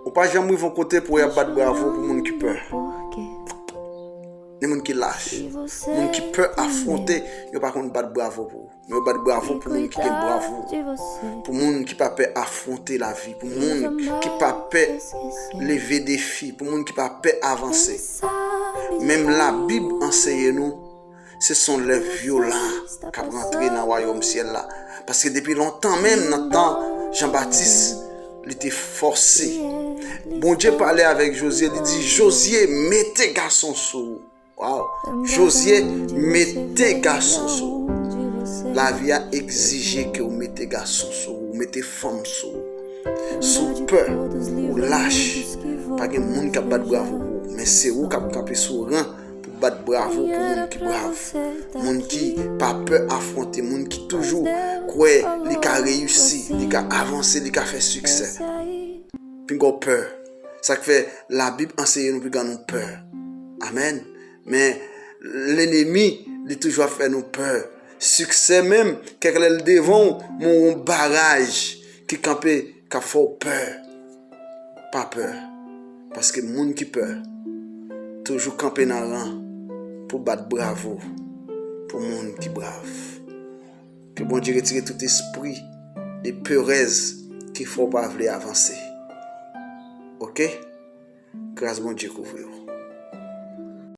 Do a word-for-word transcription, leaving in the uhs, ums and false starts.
Ou pa janm rive yon kote pou y ap bat bravo pou moun ki pè. Ni moun ki lach. Moun ki pè afwonte, yo pa konn bat bravo pou ou. Men yo bat bravo pou moun ki gen bravo. Pou moun ki pa pè afwonte lavi. Pou moun ki pa pè leve defi. Pou moun ki pa pè avanse. Menm Labib anseye nou, se s on lè vyolan k ap rantre nan wayòm syèl la. Paske depi lontan menm, nan tan Jan Batis, li te fòse. Bondye pale avèk Jozye, li di, Jozye, mete gason sou ou. Waw! Jozye, mete gason sou ou. Lavi a egzije ke w mete gason sou ou, mete fanm sou ou. Si w pè, ou lach, pa gen moun k ap bat bravo pou ou, men se ou k ap kanpe sou ran pou bat bravo pou moun ki brav, moun ki pa pè afwonte, moun ki toujou kwè li ka reyisi, li ka avanse, li ka fè siksè. Pinga w pè. Sa k fè Labib anseye nou piga nou pè. Amèn. Men lennemi, li toujou ap fè nou pè. Siksè menm, kèk lè l devan w, men yon baraj ki kanpe, k ap fè w pè. Pa pè. Paske moun ki pè toujou kanpe nan ran pou bat bravo pou moun ki brav. Ke Bondye retire tout espri de perèz ki fè w pa vle avanse. Oke? Gras Bondye kouvri w.